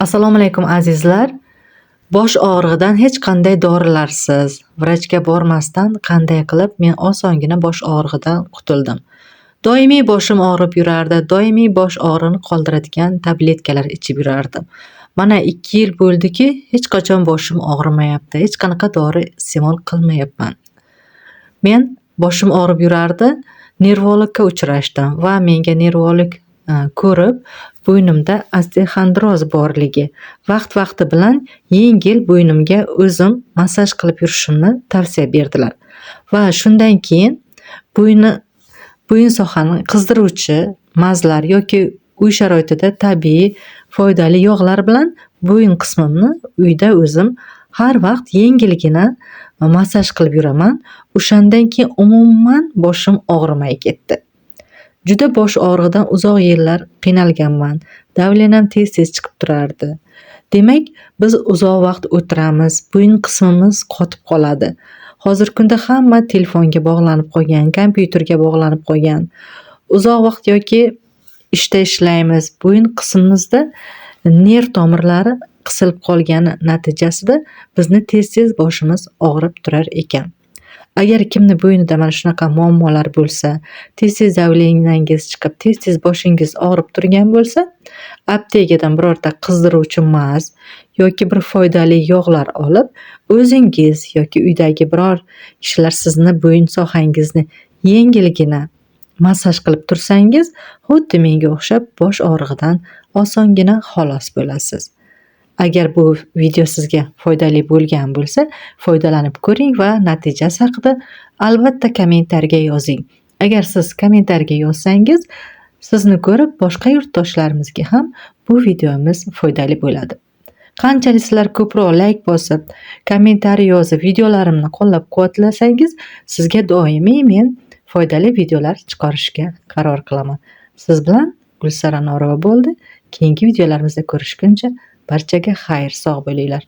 Assalomu alaykum, azizlar. Bosh og'rig'idan hech qanday dorilarsiz, vrachga bormasdan qanday qilib men osongina bosh og'rig'idan qutuldim. Doimiy boshim og'rib yurardi, doimiy bosh og'rig'ini qoldiradigan tabletkalar ichib yurardim. Mana 2 yil bo'ldiki, hech qachon boshim og'rimayapti, hech qanaqa dori iste'mol qilmayapman. Men boshim og'rib yurardi, nervologga uchrashdim va menga nervolog ko'rib, bo'ynimda osteoxondroz borligi, vaqt-vaqti bilan yengil bo'ynimga o'zim massaj qilib yurishimni tavsiya berdilar. Va shundan keyin bo'yin sohani qizdiruvchi mazlar yoki uy sharoitida tabiiy foydali yog'lar bilan bo'yin qismimni uyda o'zim har vaqt yengilgina massaj qilib yuraman. O'shandan keyin umuman boshim og'rimay ketdi. Juda bosh og'rig'idan uzoq yillar qiynalganman. Давление m tez-tez chiqib turardi. Demak, biz uzoq vaqt o'tiramiz, bo'yin qismimiz qotib qoladi. Hozirgi kunda hamma telefonga bog'lanib qolgan, kompyuterga bog'lanib qolgan. Uzoq vaqt yoki ishda ishlaymiz, bo'yin qismimizda nerv tomirlari qisilib qolgani natijasida bizni tez-tez boshimiz og'rib turar ekan. Agar kimni bo'ynida mana shunaqa muammolar bo'lsa, tez-tez давление ngiz chiqib, tez-tez boshingiz og'rib turgan bo'lsa, aptekadan birorta qizdiruvchi maz yoki bir foydali yog'lar olib, o'zingiz yoki uydagi biror kishilar sizni bo'yin sohangizni yengilgina massaj qilib tursangiz, xuddi menga o'xshab bosh og'rig'idan osongina xalos bo'lasiz. Agar bu video sizga foydali bo'lgan bo'lsa, foydalanib ko'ring va natijasi haqida albatta kommentariyga yozing. Agar siz kommentariyga yozsangiz, sizni ko'rib boshqa yurtdoshlarimizga ham bu videomiz foydali bo'ladi. Qanchalik sizlar ko'proq layk bosib, kommentariy yozib, videolarimni qo'llab-quvvatlasangiz, sizga doimiy men foydali videolar chiqarishga qaror qilaman. Siz bilan Gulsara Norova bo'ldi. Keyingi videolarimizda ko'rishguncha barchaga xayr, sog' bo'linglar.